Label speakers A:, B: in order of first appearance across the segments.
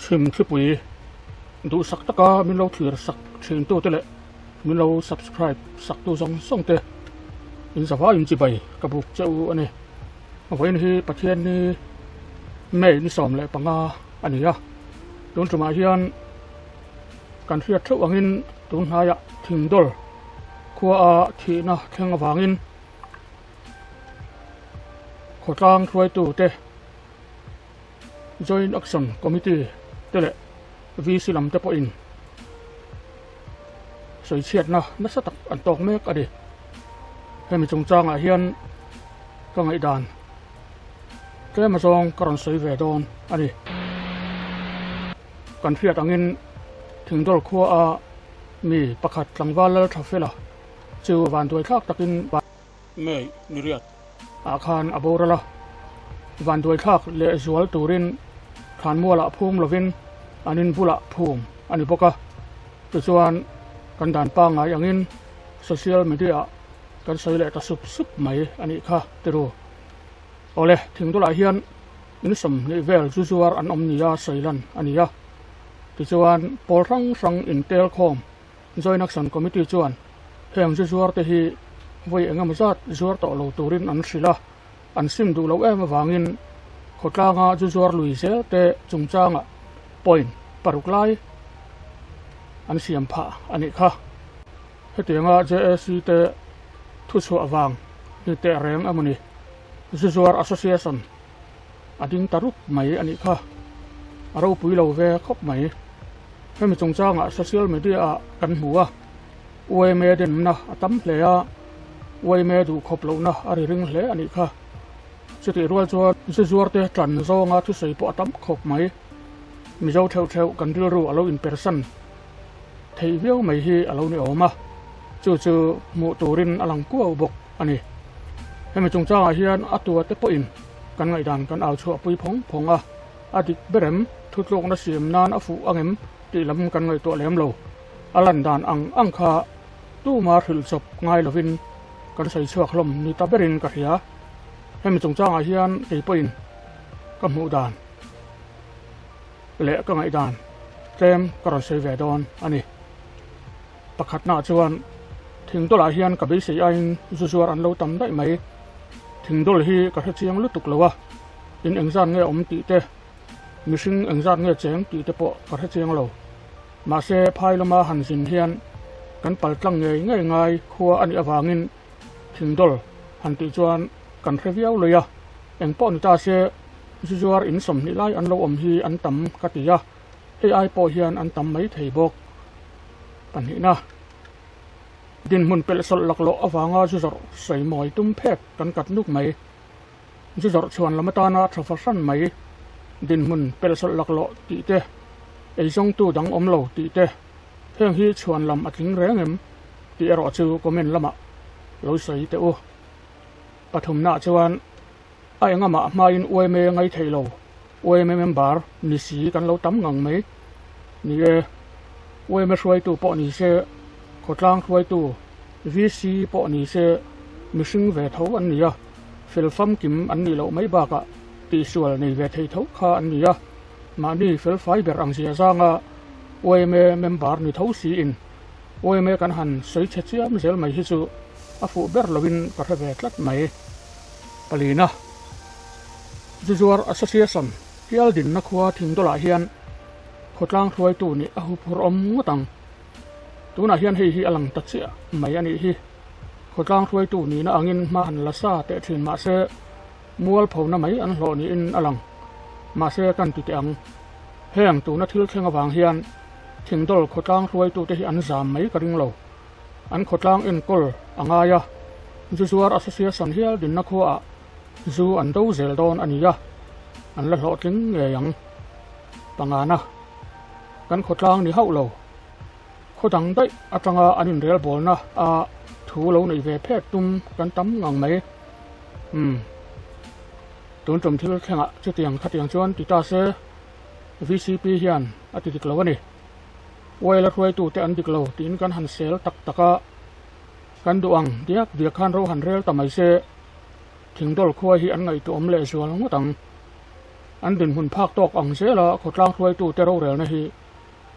A: Chhim thlipui duhsak taka min lo thlir sak thin tute leh min lo subscribe sak tu zawng zawng te in zavai in chibai ka buk che u a ni. Vawiin hi Pathianni May ni 15 a ni a, tun tumah hian kan hriat theuh angin tun hnaiah thingdawl khua a thihna thleng avangin khawtlang hruaitu te Joint Action Committee te leh VC lam te pawhin sawichhiatna nasa tak an tawk mek a ni. Hemi chungchangah hian ka ngaihdan tlem azawng ka rawn sawi ve dawn a ni. Kan hriat angin Thingdawl khua a mi pakhat tlangval lal tha fela chu vanduai thlak takin May ni riat ah khan a boral a, vanduai thlak leh zual turin thlanmualah phum lovin an in bulah phum a ni bawk a. Tichuan kan dan pangngai angin social media ah kan sawi leh ta sup sup mai a nih kha tiru. Awle, thingdulah hian in 20 vel zu zuar an awm nia sawi lan a ni a. Tichuan pawl hrang hrang intel khawm Joint Action Committee chuan heng zu zuar te hi vawi eng emaw zat zuar tawh lo turin an hrilh a, an sim duh loh em avangin khawtlanga zu zuar lui zel te chungchangah point paruk lai an siam phah a nih kha. Hetianga JAC te thuchhuah vang ni teh reng emaw ni, Zu Zuar Association a ding ta rup mai a nih kha. A ropui lo ve khawp mai. Hemi chungchangah social media ah kan hmu a, UMA denna a tam hle a, UMA duh khawp lohna a ri ring hle a nih kha. Chutih rual chuan zu zuarte tan zawnga thusawi pawh a tam khawp mai. Mizo theuh theuh kan rilru a lo inpersan theih viau mai hi a lo ni awm a, chu chu hmuh turin a lang kuau bawk a ni. Hemi chungchangah hian a tua te pawhin kan ngaihdan kan au chhuah pui phawng phawng a, a dik berem thutlukna siam nan a fuh angem tih lam kan ngaihtuah lem lo. A lan dan ang ang kha tuma hrilh chawp ngai lovin kan sawi chhuak hlawm ni ta berin ka hria. Hemi chungchangah hian kei pawhin ka hmuh dan leh ka ngaihdan tlem ka rawn sawi ve dawn a ni. Pakhatnaah chuan thingdawlah hian ka beisei aiin zu zuar an lo tam daih mai. Thingdawl hi ka hre chiang lutuk lo a, in engzat nge awm tih te, mihring engzat nge cheng tih te pawh ka hre chiang lo. Mahse phai lama han zin hian kan pal tlang ngei ngei ngai khua a nih avangin thingdawl han tih chuan kan hre viau lui a, engpawh ni ta se zu zuar in 20 lai an lo awm hi an tam ka ti a, hei ai pawh hian an tam mai thei bawk. Pahnihna, dinhmun pelh sawlh laklawh avanga zu zawrh sawi mawi tum phek kan kat nuk mai. Zu zawrh chhuan lam atana tha fahran mai, dinhmun pelh sawlh laklawh tih te, eizawngtu dang awm lo tih te, heng hi chhuan lam a tling reng em tih erawh chu comment lamah lo sawi teh u. Pathumnaah chuan a engamah hmain UMA ngai thei lo, UMA member ni si kan lo tam ngang mai. Ni e, UMA hruaitu pawh ni se, khawtlang hruaitu VC pawh ni se mihring ve tho an ni a, fel famkim an nih loh mai bakah tihsual nei ve thei tho kha an ni a, mahni fel fai ber ang zia zanga UMA member ni tho siin UMA kan han sawi chhe chiam zel mai hi chu a fuh ber loin ka hre ve tlat mai. Palina, Zuzuar Association hial dinna khua Thingdawlah hian khawtlang hruaitu nih a huphurh awm ngawt ang. Tunah hian hei hi a lang ta chiah mai a nih hi. Khawtlang hruaitu nihna angin hma han la sa teh thin mah se mualphona mai an hlawh niin a lang. Mahse kan ti teh ang. Heng tuna thil thleng avang hian Thingdawl khawtlang hruaitute hi an zam mai ka ring lo. An khawtlang enkawl a ngai a, Zuzuar Association hial dinna khuaah zu an do zel dawn a ni a, an la hlawhtling ngei ang. Pangana, Kan khawtlang ni hauh lo. Khaw dang daih atanga an inrelbawlna a thu lo neih ve phet tum kan tam ngang mai. Umm. Tun tum thil thlengah chutiang khatiang chuan ti ta se VCP hian a ti dik lo a ni. Oil a hruaitute an dik lo tiin kan han sel tak tak a, kan duh ang diak diak khan ro han rel ta mai se, thingdawl khua hi an ngaihtuahawm leh zual ngawt ang. An dinhmun phak tawk ang zela khawtlang hruaitute rorelna hi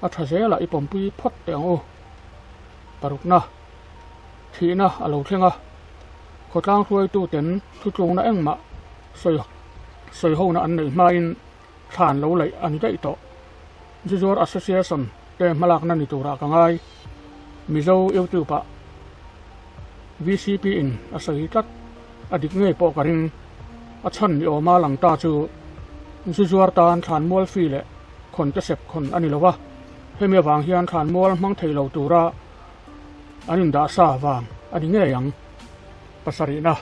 A: a tha zela i pawmpui phawt teh ang u. Parukna, Thihna a lo thleng a, khawtlang hruaituten thutlukna engmah sawi sawihona an neih hmain thlan lo laih a ni daih tawh. Zuzuar Association te hmalakna ni turah ka ngai. Mizo YouTube ah VCP in a sawi tlat a dik ngei pawh ka ring. A chhan ni awma lang ta chu Zuzuar tan thlanmual fi leh khawn te sep khawn a ni lo a, hemi avang hian thlanmual hmang thei lo tura an indah sa vang a ni ngei ang. Pasarihna.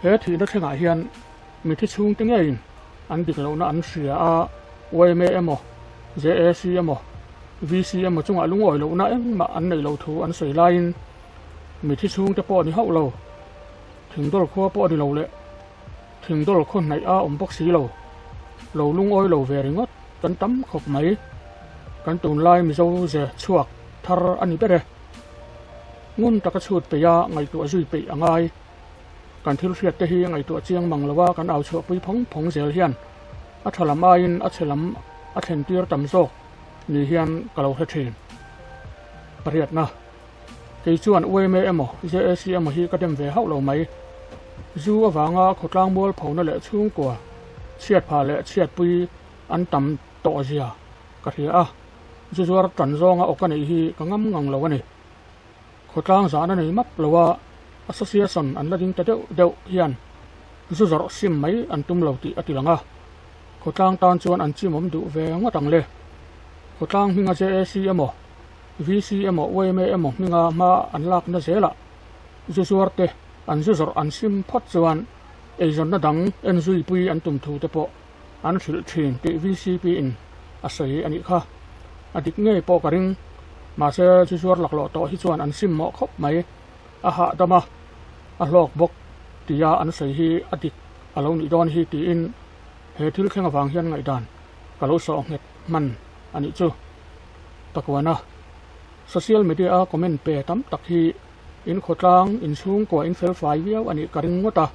A: He thihna thlengah hian mithi chhungte ngeiin an dik lohna an hria a, yma emaw, JAC emaw, VC emaw chungah lungawi lohna engmah an neih loh thu an sawi laiin mithi chhungte pawh a ni hauh lo, thingdawl khua pawh a ni lo leh thingdawl khaw hnaih a awm bawk si lo, lo lungawi lo ve ringawt kan tam khawp mai. Kan tunlai Mizo ze chhuak thar a ni ber e. Ngun taka chhut peih a ngaihtuah zui peih a ngai. Kan thil hriat te hi ngaihtuah chiang mang lo a kan au chhuahpui phawng phawng zel hian a tha lam aiin a chhe lam a thlen tir tam zawk ni hian ka lo hre thin. Pariatna, Kei chuan UMA emaw JAC emaw hi ka dem ve hauh lo mai. Zu avanga khawtlang mual phona leh chhungkua chhiat phah leh chhiatpui an tam tawh zia ka hria a, zu zuar tan zawnga aw ka neih hi ka ngam ngang lo a ni. Khawtlang zahna nei map lo a association an la ding ta deuh deuh hian zu zawrh sim mai an tum lo tih a ti lang a, khawtlang tan chuan an chimawm duh ve ngawt ang le. Khawtlang hminga JAC emaw, VC emaw, yma emaw hminga hma an lakna zelah zu zuar te an zu zawrh an sim phawt chuan eizawnna dang en zuipui an tum thu te pawh an hrilh thin tih VCP in a sawi a nih kha. A dik ngei pawh ka ring. Mahse chu zuar laklawh tawh hi chuan an sim mawh khawp mai. A hahdam a, a hlawk bawk tia an sawi hi a dik a lo nih dawn hi tiin he thil thleng avang hian ngaihdan ka lo sawh nghet hman a nih chu. Takuana, Social media a comment pe tam tak hi In khawtlang, in chhungkua in fel fai viau a nih ka ring ngawt a,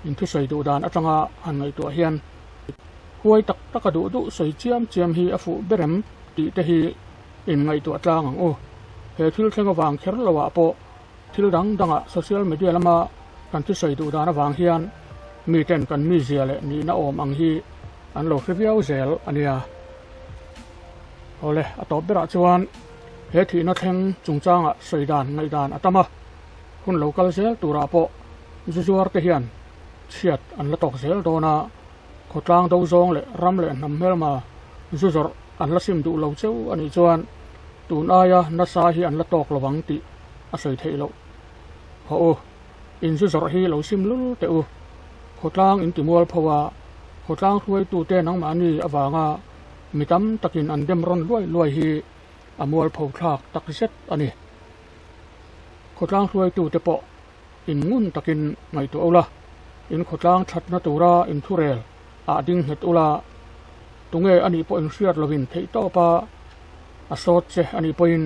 A: in thusawi duh dan atanga han ngaihtuah hian huai tak tak a duh duh sawi chiam chiam hi a fuh ber em tih te hi in ngaihtuah tlang ang u. He thil thleng avang kher lo ah pawh thil dang dangah social media lama kan thusawi duh dan avang hian miten kan mizia leh nihna awm ang hi an lo hre viau zel a nia. Awle, a tawp berah chuan he thihna thleng chungchangah sawi dan ngaihdan a tam a, hun lo kal zel turah pawh zu zuar te hian chhiat an la tawk zel dawn a, khawtlang do zawng leh ram leh hnam hmelma zu zawrh an la sim duh lo cheu a nih chuan tun aia nasa hi an la tawk lo ang tih a sawi theih loh. Hawh u, in zu zawrh hi lo sim lul teh u, khawtlang in ti mual pho a, khawtlang hruaitute nangmahni avanga Mi tam takin an dem rawn luai luai hi a mualpho thlak tak zet a ni. Khawtlang hruaitute pawh in ngun takin ngaihtuah ula, in khawtlang thatna tura in thurel ah ding nghet ula, tunge a nih pawh in hriat lovin theih tawp a, a sawt che a nih pawhin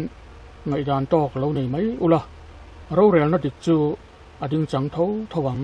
A: ngaihdan tawk lo nei mai ula, rorelna dik chu a ding chang tho tho ang.